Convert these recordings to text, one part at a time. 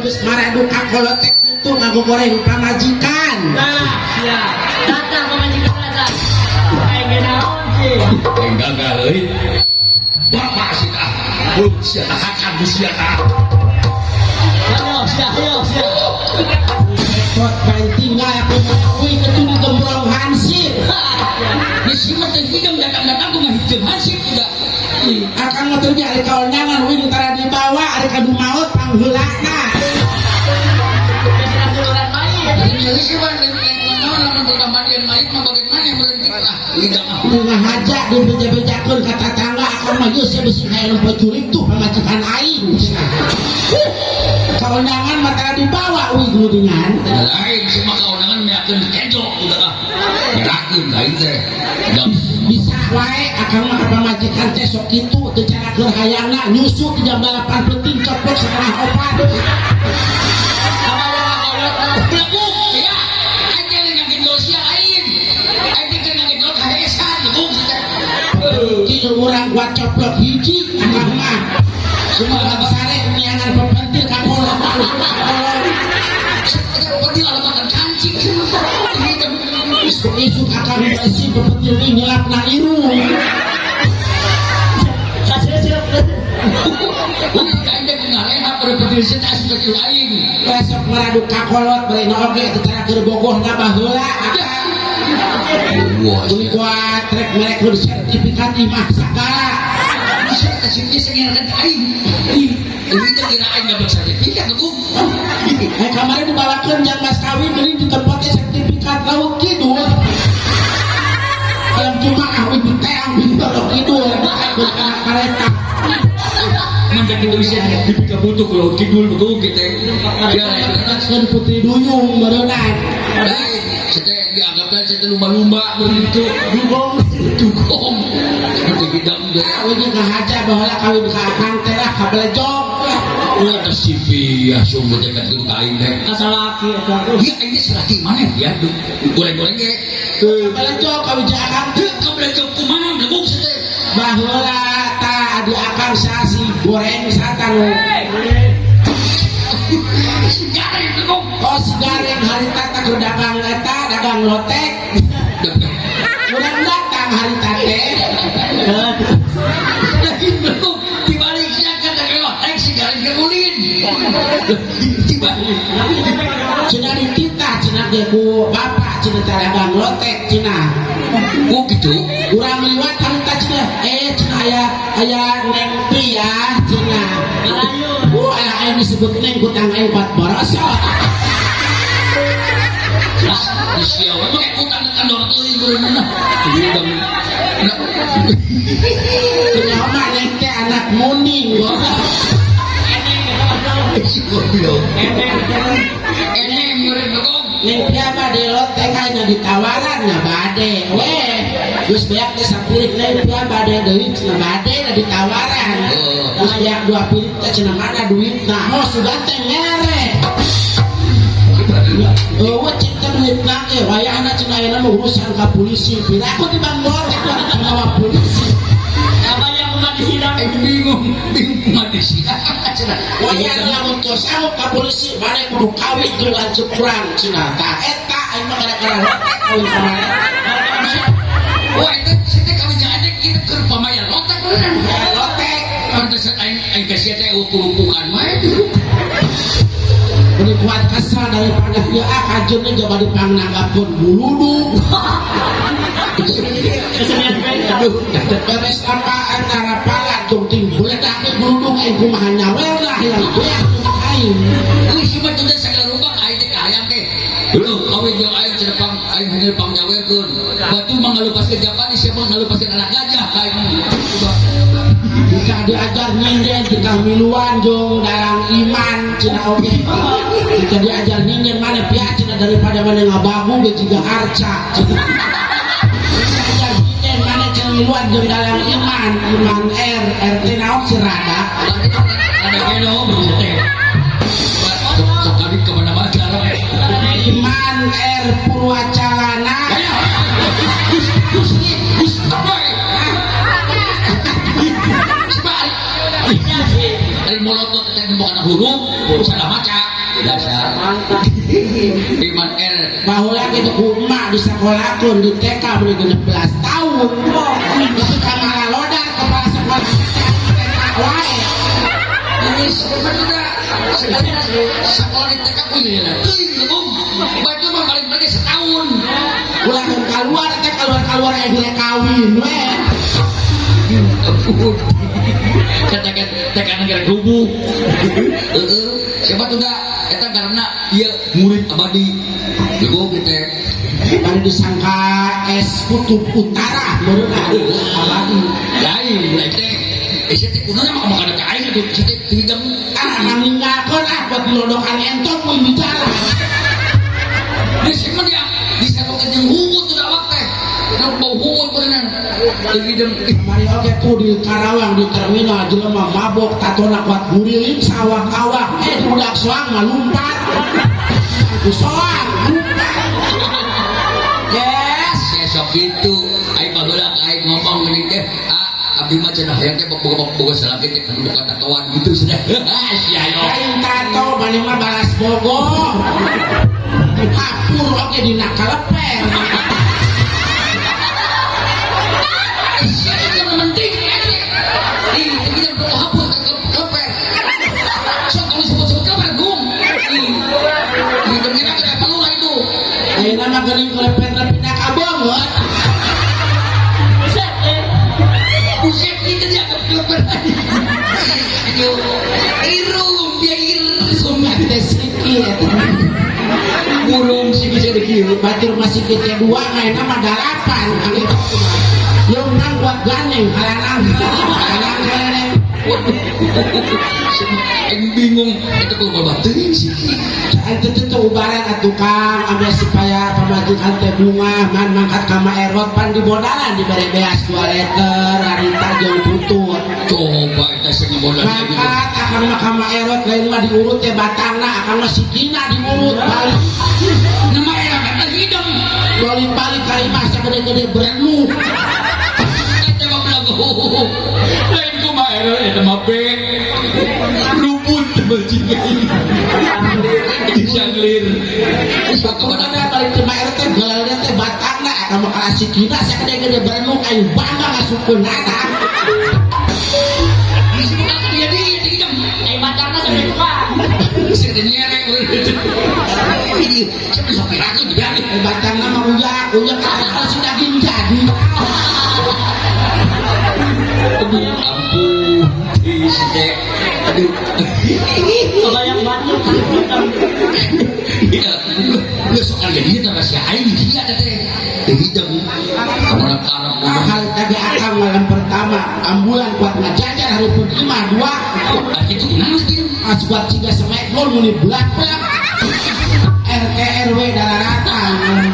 Geus maradu ka kolot teh kitu ngagogoreng pamajikan. Nah, siap. Datang pamajikan datang. Aing ge naon sih? Aing gagal euy. Bapak sih tah. Sia tahakan ku sia tah. Ayo, siap, ayo, siap. Repot main tinggal aku kuy ketu digembrong hansip. Di sini teh hidung datang-datang ku ngahiteun hansip udah. Akang mah teu ari kaondangan uing tara dibawa ari kadu maot pangheulana. Geus duluran mayit. Ini sih mah lain naon lamun berpamandian mayit mah bagaimana meureun kitu ah. Hidang ah. Nu ngahaja dibeja-bejakeun ka tatangga akang mah geus sia bisi hayang nempo jurig tuh pamajikan aing cenah. Kaondangan mah tara dibawa uing geuningan. Lain semua kaondangan meakeun kejo udah ah. Ngerakeun ka aing teh. Hidang. Bisa wae akang mah ka pamajikan teh sok kitu teu cara keur hayangna nyusu di jam 8 penting coplok setengah opat. Belakuk ya. Aing teh ngagendol sia aing. Aing teh keur ngagendol kahesan belakuk sia teh. Kieu urang kuat coplok hiji akang mah. Semua Urang sare miangan pepentil ka kolot kolot. Seperti ala makan kancing. Isuk-isuk akang bersih pepentil ini nyelapna irung. Kasih-kasih. Udah aing teh ngareha pada petil sia teh asup ka aing. Besok maradu ka kolot bari oge teu cara keur bogohna baheula akang. Wah, Beli kuat rek merek sertifikat imah sagala. Bisa kasih dia senginkan aing. Ini teh kira aing dapat sertifikat tuh. Eh kemarin dibawakeun jang mas kawin beli di tempatnya sertifikat laut kidul. Malam Jumat di teang di laut kidul dikaitkeun kana kareta. Mandak Indonesia dipika butuh ke laut kidul tuh gitu. Ya, Kan Putri Duyung berenang. lain. Saya dianggapnya saya lumba-lumba begitu. Dugong. Dugong. Seperti bidang deh. Kawin ngahaja baheula kawin ka akang teh lah ka Belejog lah. Ulah tersipi ya sungguh dekat ke aing teh. Kasalaki eta. Ya aing teh salaki mana ya goreng-goreng ge. Ka Belejog kawin jeung akang teh. Teu ka Belejog kumaha belebug sia teh. Baheula ta adi akang sasi goreng satan. Si gareng belebug. Oh si gareng harita teh keur dagang eta dagang lotek. Urang datang harita teh. Lagi belebug dibalik sia kata lotek si gareng ke ulin. Dibalik. Cenah dititah cenah ge ku bapak cenah teh dagang lotek cenah. Oh gitu. Urang liwat harita cenah cenah aya aya neng pia cenah. Melayu. Aya aing disebut neng kutang aing kuat borosot. Di sia we make kutang kandor teuing beuneuh. Hidang. Cenah mah neng teh anak muning goblok. Eneng eta mah. Si goblok. Eneng. Eneng meureun belebug. Neng pia bade lotek aing ditawaran nya bade weh. Geus beak teh sapirik neng pia bade deui cenah bade da ditawaran. Geus beak dua pirik teh cenah mana duitna. Oh sudah teh mere. Oh, cinta duitna ge wayahna cenah ayeuna mah urusan ka polisi. Piraku tibang borok bawa polisi. Apa yang kumaha disidang? Aing bingung, bingung kumaha disidang cenah. Wayahna lamun tos sanggup ka polisi maneh kudu kawin jeung lanceuk urang cenah. Tah eta aing mah gara-gara lotek kawin ka maneh. Wah, itu sia teh kawin jeung adek ieu keur pamayan lotek beneran. Ya lotek. Pantesan aing aing ka sia teh eueuh wae. Beri kuat kesal daripada ieu ah kajeunna coba dipangnanggapkeun buludug. Kesenian beda. Beres apaan narapala jong ting beledak buludug aing kumaha nyawelna hayang beak aing. Euy si mah teu sagala rupa aing teh kahayang teh. Leuh kawin jeung aing cenah pang aing hanya pang nyawerkeun. Batu mah ngalupaskeun Japani sia mah ngalupaskeun anak gajah ka aing. Coba. Jika diajar nyinden tingkah miluan jong dalang iman cenah oge. Jika diajar nyinden mana pihak cenah daripada mana ngabagu ge jiga arca cenah. Diajar nyinden mana cenah miluan jong dalang iman iman R RT naon si rada. Ada gelo begitu teh. Sekali kemana-mana jalan. Iman R Purwacalana. Gus, gus, gus, boy. Sebalik. Dari molotot teh bukan huruf, salah maca. Dasar. Iman R. Baheula kitu ku emak disakolahkeun di TK mun 16 tahun. Itu ka malalodar kepala sekolah TK wae. Ini sebenarnya sebenarnya sekolah di TK kuy ya. Teuing um. Batu mah paling mereka setahun. Ulah mun keluar teh keluar-keluar aya dire kawin we. Katakan tekan negara kubu. Heeh. Siapa tuh dah? Eta karena ieu murid abadi. Bego kita. Bari disangka es kutub utara meureunna abadi. Lain, lain teh. Eh, sia teh kunaon mah makan ka aing atuh sia teh hidang. Ah, ninggalkeun ah buat dilodokan entok mun di jalan. Di sini mah dia disarokeun jeung huut tuh awak teh. Nah, bau huut beunang. Teu hidang. Mari oge tuh di Karawang di terminal jelema mabok tatona kuat guriling sawah-awah eh budak soang mah lumpat. Ku soang lumpat. Yes, ya sok gitu. Aing baheula ka aing ngomong geuning teh, ah abdi mah cenah hayang teh boga boga salaki teh kan buka tatoan gitu cenah. Sia yo. Aing tato maneh mah balas bogo. Hapur oge dina kaleper. Sia itu yang penting. Ih, tapi yang perlu hapus ke keleper. Sok kalau sebut-sebut keleper gung. Ih, dengin aku dah perlu lah itu. Ayeuna mah geuning keleper pindah ka beungeut. Buset, eh. Buset itu dia ke keleper. Aduh, irung dia irung. Teh sikit. Burung sih bisa dikieu. Batur masih kita dua, ayeuna mah dalapan. Yang nang buat ganeng, halanang, halanang, halanang. Aing bingung itu kalau baterin sih. Itu tuh ubaran atuh Kang, ambil supaya pamajikan teh bunga, man mangkat ka Erot pan di bodalan dibere beas 2 liter, harita jeung putut. Coba eta sing ngebodan. Mangkat akang mah ka Erot lain mah diurut teh batangna, akang mah sikina diurut balik. Nama enak eta hidung. Balik-balik kalimah sagede-gede berenuk. Eta mah belagu. Lain kumaha Erot eta mah be. Rumput tebal jiga. Disanglir. Pokoknya balik ke Erot teh gelalnya teh batangna, akang mah kalah sikina sagede-gede berenuk aing bangga ngasupkeun anak. Disebutkan dia dia hidung. Aing batangna sampai tukang. Saya nyereng. Ini siapa sopir aku juga. Batangna mah uyak, uyak kalau si daging jadi. Aduh, ampun. Ih, si teh. Aduh. Kebayang batu. Iya, lu sok jadi itu si aing dia teh. Hidung. Kamar karep. Hal tadi akang malam pertama ambulan kuat ngajajar hari pun lima dua. Ah, itu kunaon sih? As kuat ciga smackdown muni blak-blak. RT RW darah malam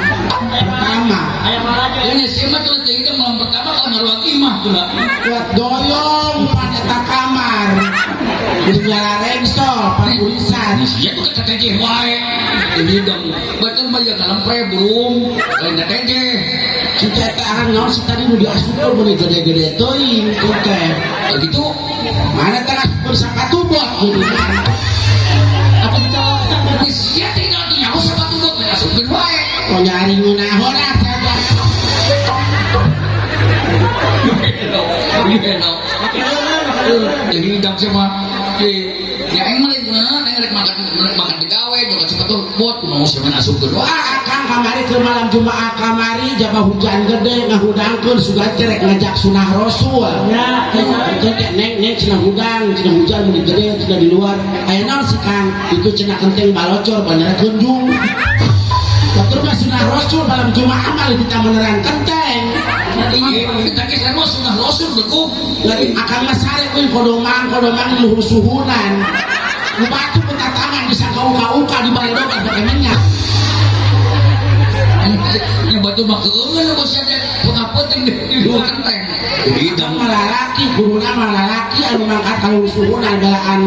pertama. Ayam aja. Ini siapa tuh teh hidung malam pertama kalau ngaruang imah tuh lah. Kuat doyong pan eta kamar. Nyala rengsol pan tulisan. Ini sia tuh kata teh wae. Hidung. Betul mah ya ngalempre burung. Lain teh. Si teh akang naon si tadi nu diasupkeun meuni gede-gede teuing teh teh. Begitu. Mana teh ngasupkeun sakatubot geuning. Apa bicara? Sia teh nanti nyaho sakatubot asupkeun wae. Oh nyari ngeunahon ah saja. Jadi hidang sama ya aing mah kunaon aing rek makan digawe nyokot sepatu bot kumaha sia mah asupkeun wae. Wah, akang kamari ke malam Jumaah kamari jaba hujan gede ngahudangkeun sugan teh rek ngajak sunah Rasul. Ya, teh teh neng neng cenah hudang, cenah hujan mun gede cenah di luar. Aya naon sih Kang? Itu cenah kenteng balocor bandara kunjung. Batur mah sunah Rasul malam Jumaah mah kita menerang kenteng. Iya, kita kisah mah sunah Rasul beku. Lagi akang mah sare kuy kodomang kodomang luhur suhunan. Nu batu petatangan bisa kauka-uka di baredokan pakai minyak. Yang batu mah keungeun lu sia teh pengapeun di luar kenteng. Hidang mah lalaki, guruna mah lalaki anu mangkat ka luhur suhunan galaan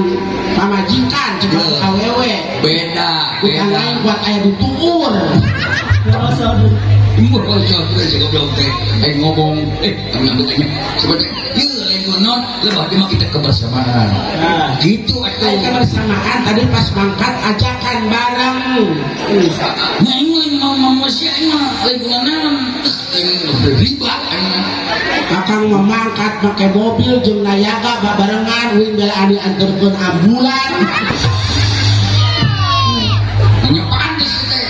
pamajikan cek awewe. Beda, Bukan beda. lain buat aya dituur. Rasul. Mau coba sih goblok teh. Ngomong kami tanya. Sebenarnya ieu lain kunaon lebah mah kita kebersamaan. Gitu atuh. Kebersamaan tadi pas mangkat ajakan bareng. Nah ini mau manusia mah lain kunaon. Riba aing. Akang memangkat make mobil jeung nayaga babarengan uing bela dianterkeun ambulan. Nya pantes teh.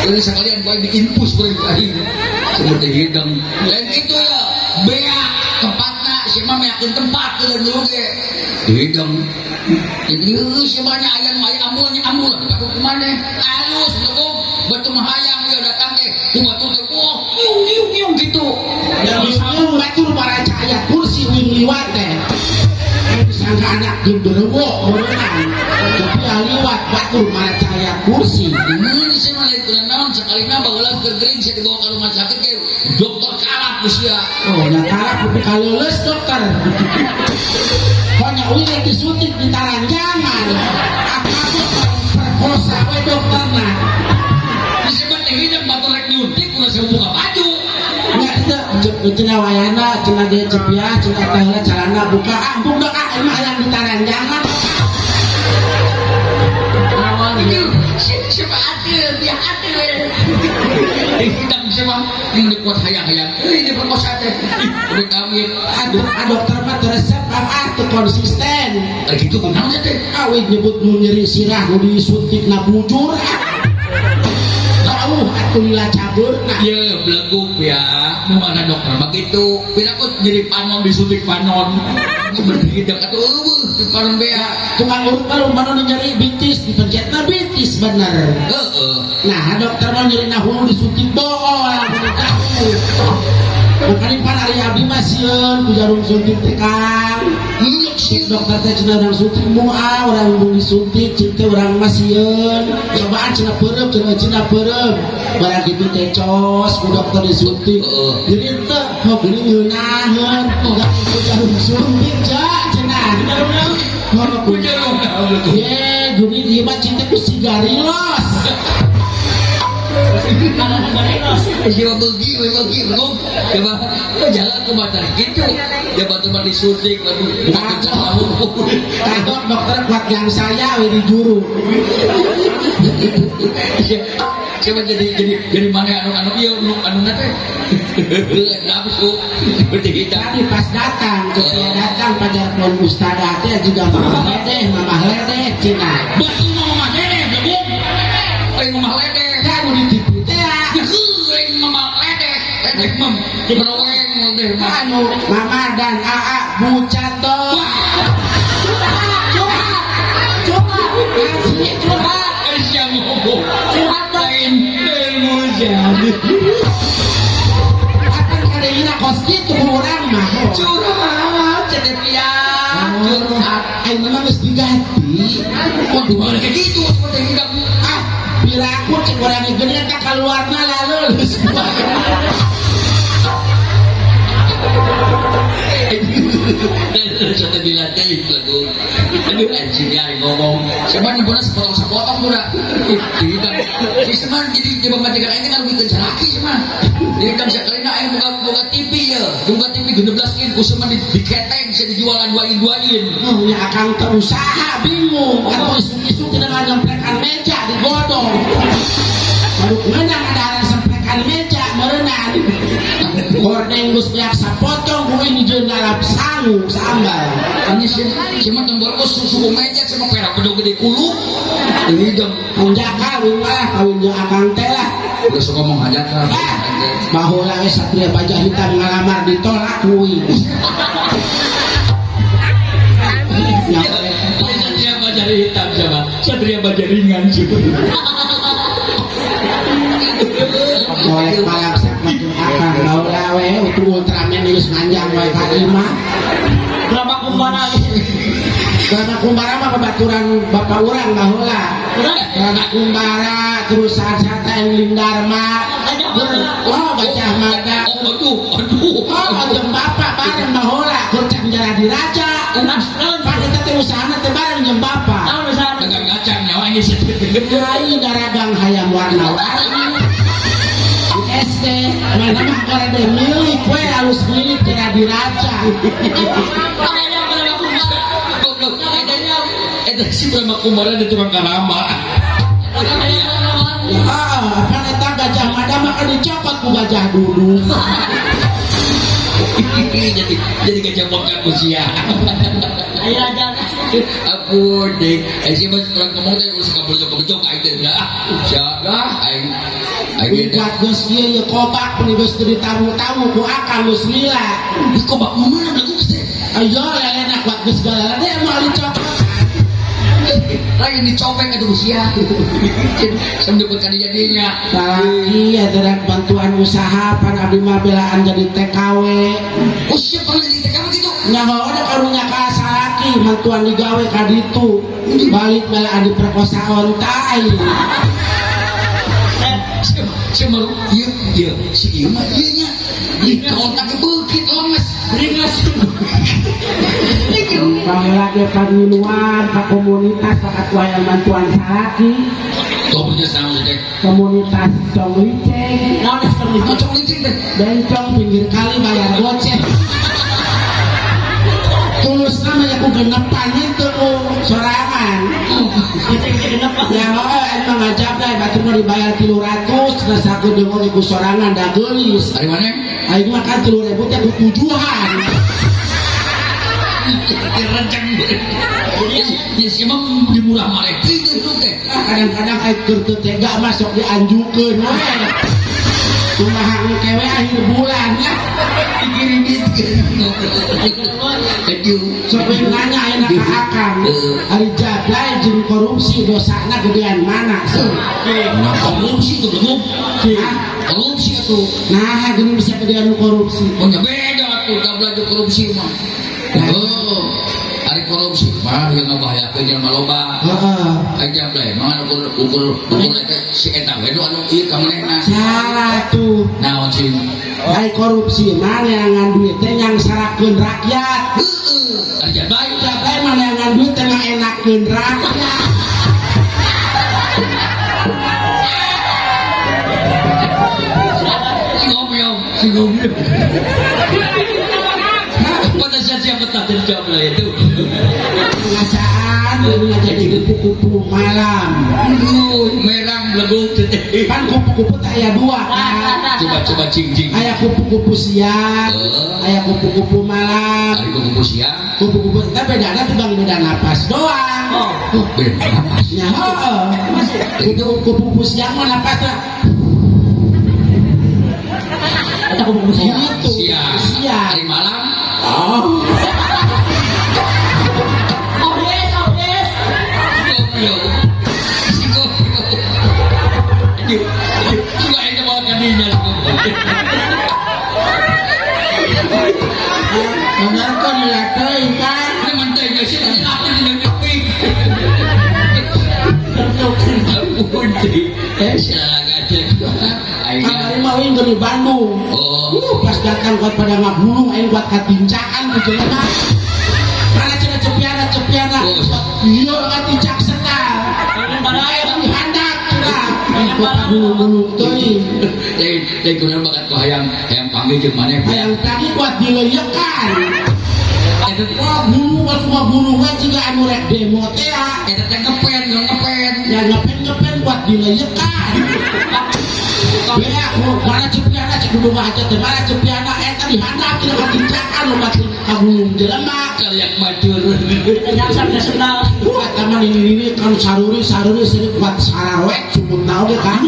Ini sekalian bae diinfus bae aing. Seperti hidang. Lain gitu ya. Bea tempatna si mah meyakeun tempat ke dulu ge. Hidang. Jadi si mah nya aya nu aya ambulan nya ambulan tapi kumaha alus legong batu mah hayang ya datang teh ku batur teh wah ngiung ngiung ngiung gitu. Ya ngiung batur para cahaya kursi uing liwat teh. Sangka anak genderuwo meureunan. Tapi liwat batur mara cahaya kursi. Ini sih mah lain kunaon naon sakalina baheula keur gering sia dibawa ka rumah sakit ge dokter kalap geus sia. Oh, nya kalap tapi kaleuleus dokter. Pokoknya uing disuntik di taranjangan. Akabut perkosa we dokterna. Disebut teh hidang batur rek diuntik ulah saya buka baju. Nya teu cenah wayana cenah ge cepiah cenah eta heula calana buka ah embung dok ah ieu mah hayang di taranjangan. Itu siapa atil dia atil. Hidang siapa yang dikuat hayang-hayang. Ini perkosa teh. Udah kawin. Aduh, dokter mah teu resep ah teu konsisten. Gitu kunaon teh? Awit nyebut nu nyeri sirah nu disuntik na bujur. Jauh atuh lila cageurna. Ye, beleguk ya. Nu mana dokter mah gitu. Piraku nyeri panon disuntik panon. Seperti hidang atuh eueuh di panon bea. Tukang urut mah mana nu nyeri bitis dipencetna bitis bener. Heeh. Nah, dokter mah nyeri na hulu disuntik bool jauh. Makanya pan ari abdi mah sieun ku jarum suntik teh Kang. Cik dokter teh cenah urang suntik moal urang embung disuntik cik teh urang mah sieun. Cobaan cenah peureum cenah cenah peureum. Barang kitu teh cos ku dokter disuntik. Jadi teh hok geuning ngeunaheun ku jarum suntik ja cenah. Hok Ku jarum. Ye, geuning ieu mah cik teh ku sigarilos. Siapa begi, we begi, belum. Coba, oh jalan ke batar gitu. Ya batu mah disuntik, waduh, bukan jauh. Kagok dokter kuat yang saya we di juru. Siapa jadi mana anu anu ieu anu anu teh. Nafsu seperti kita. Tadi pas datang, ketika datang pada pon ustadzah teh juga mamah ledeh, mamah ledeh cenah. Batu mah mamah ledeh, belum. Aing mamah ledeh. Kan di TV teh. Ya heuh, aing mamah ledeh. Ledeh mah meroweng ledeh mah. Anu mama dan AA bucato. Curhat, curhat, asli curhat. Sia ngomong. Curhat lain ilmu jadi. Akan kadeina kos kitu urang mah. Curhat cendekia. Curhat. Aing mah geus diganti. Waduh, mana kayak gitu seperti hidang. Ah, piraku cek urang geuning eta kaluarna laleuleus. Saya bilang teh itu, aduh anjing ya ngomong. Cuman nih bonas sepotong sepotong udah. Tidak. Jadi cuman jadi coba majikan ini kan bikin celaki cuman. Jadi kan sekali nak aing buka TV ya, buka TV 16 in, kuseman diketeng, saya dijualan 2 in 2 in. Oh, nya akang teh usaha bingung, atuh isuk-isuk tidak nyemprekan meja digodong. Baru ngeunang ada semprekan meja meureunang. Gordeng geus beak sapotong ku ini jeung ngalap sangu sambal. Ini sih, cuma tembor susu meja sama perak bedog gede kulup. Ini dong. Anjaka kawin lah, kawin jeung akang teh lah. Udah suka ngomong aja kan. Ah, baheula we Satria Baja Hitam ngalamar ditolak kuy. Ya, Satria Baja Hitam siapa? Satria Baja Ringan siapa? Boleh balap sak mah jeung akang baheula we utuh Ultraman geus manjang we ka imah. Berapa kumbara? Karena kumbara mah babaturan bapak urang baheula. Karena kumbara terus saat-saat yang Dharma. Oh, Gajah Mada. Oh, aduh, aduh. Oh, jeung bapak bareng baheula keur cak jadi raja. Pan eta teh usahana teh bareng jeung bapak. Tahun usaha. Dagang kacang nyawa ini sih. Aing daragang hayam warna-warni. Di SD. Mana mah kalau milik we halus milik kira diraca. Makanya Brahma Kumara. Goblok. Eta si Brahma Kumara di tukang karama. Ah, apa eta Gajah Mada mah kan dicopot ku Gajah Dudung. Jadi gajah bongkar usia. Ayo raja. Ampun deh. Eh si mas orang ngomong teh usah kabel-kabel aing teh lah. Sia lah aing aing teh. Kuat geus ieu ye kobak pun geus teu ditamu-tamu ku akang geus lila. Di kobak nu mana lagu teh? Ayo lelena kuat geus galala deh moal dicopot. Lain dicopek atuh usia. Sambil kan jadinya. Salaki eta bantuan usaha pan abdi mah belaan jadi TKW. Oh siapa pernah jadi TKW gitu? Nyaho ada karunya ka salaki bantuan digawe ka ditu. Balik belaan diperkosa onta aing. Si maru ieu ieu si ieu mah ieu nya. Di kontak beukit lemes. Beringas. Baheula ge pamiluan ka komunitas ka hayang bantuan salaki. Komunitas naon teh? Komunitas Cong Liceng. Naon Cong Liceng? Cong Liceng teh. Bencong pinggir kali bayar goceng. Tulus namanya ku genepan itu ku sorangan. Goceng teh genepan. Ya heueuh emang ngajak deh batur mah dibayar 300 nah sakedeung oge ku sorangan da geulis. Ari maneh? Aing mah kan 3.000 teh ku tujuhan. Rencang. Ya si mah dimurah mareh teu teh. Kadang-kadang aing keur teu tega masuk dianjukeun we. Kumaha engke we akhir bulan ya. Dikirim duit. Aduh. Sok we nanya ayeuna ka akang. Ari jablay jeung korupsi dosana gedean mana? Nah, korupsi tuh belum. Korupsi atuh. Nah, geuning bisa gedean korupsi. Oh nya beda atuh jablay jeung korupsi mah. Oh, ari korupsi mah yang ngabahayakeun jelema loba. Heeh. Ari jablay mah ukur ukur ukur eta si eta we nu anu ieu ka manehna. Salah tuh. Naon sih? Ari korupsi mah neangan duit teh nyangsarakeun rakyat. Heeh. Ari jablay Jablay mah neangan duit teh ngaenakeun rakyat. Si goblok, si goblok. Pada saat siapa tak terjawab itu. Pengasaan jadi kupu-kupu malam. Aduh, merang belegu teh. Kan kupu-kupu teh aya dua kan. Coba-coba cing-cing. Aya kupu-kupu siang, aya kupu-kupu malam. Ari kupu-kupu siang. Kupu-kupu teh bedana tukang beda napas doang. Oh, beda napas. Ya heeh. Kupu-kupu siang mah napasna Eta kupu-kupu siang. gitu. Siang. Siang. Ari malam. Oh. Obes, obes. Goblok. Si goblok. Aduh, juga aing teh bawa kadinya si goblok. Menangkan dilatih kan. Ini mentenya sih tadi aku tidak nyepi. Ampun deh. Eh, silakan aja. Aing Kamari mah aing dari Bandung. Oh. Pas datang kuat pada ngabulung aing kuat katincakan ku jelema. Mana cenah cepiana cepiana. Iya katincak setal. Aing Aing dihandak cenah. Kuat gulung-gulung teuing. Lain lain kunaon bakat ku hayang hayang panggil jeung maneh. Hayang tadi kuat dileyekan. Eta Wah bulu kuat semua bulu we jiga anu rek demo teh. Eta teh ngepen, ngepen. Ya ngepen-ngepen kuat dileyekan. Bea, mana cepiana cek kudu aja teh mana cepiana eta dihandap cenah katincakan loba ka gulung jelema. Kalian matur. Nyaksa nasional. Kuat taman ini kan saruri saruri seri kuat sarawek sumut oge kan.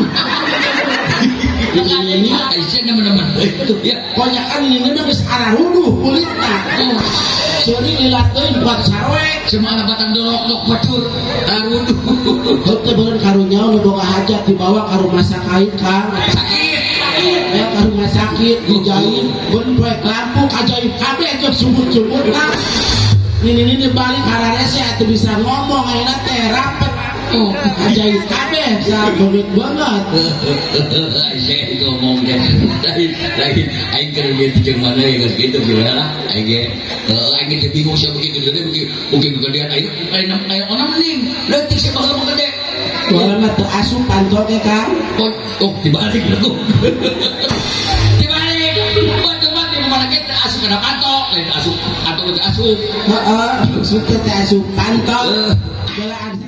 Ini Aisyah teman-teman itu ya. Pokoknya kan ini mah geus araruduh kulitna. Oh, Seri lila teuing kuat sarawek. Semana batang dorok dok batur. Aruduh. Heuh teh beureun karunya nu boga hajat dibawa ka rumah sakit Kang. Sakit. Ya ka rumah sakit dijahit beun poek lampu kajaib kabeh cek sumut-sumutna. Ini balik hararese atuh bisa ngomong ayeuna teh rapet. Oh, ajaib kabeh bisa beungeut banget. Saya ngomong deh. Lain lain aing keur gitu jeung mana ya geus kitu gimana lah aing ge. Aing ge bingung sia begitu gede begitu mungkin kegedean aing aing aing onam ning. Leutik sia bakal gede. Baheula mah teu asup panto ge Kang. Oh, oh dibalik lagu. teu asup kana panto, lain asup panto teu asup. Heeh, maksudnya teh asup panto. Eh. Gelaan.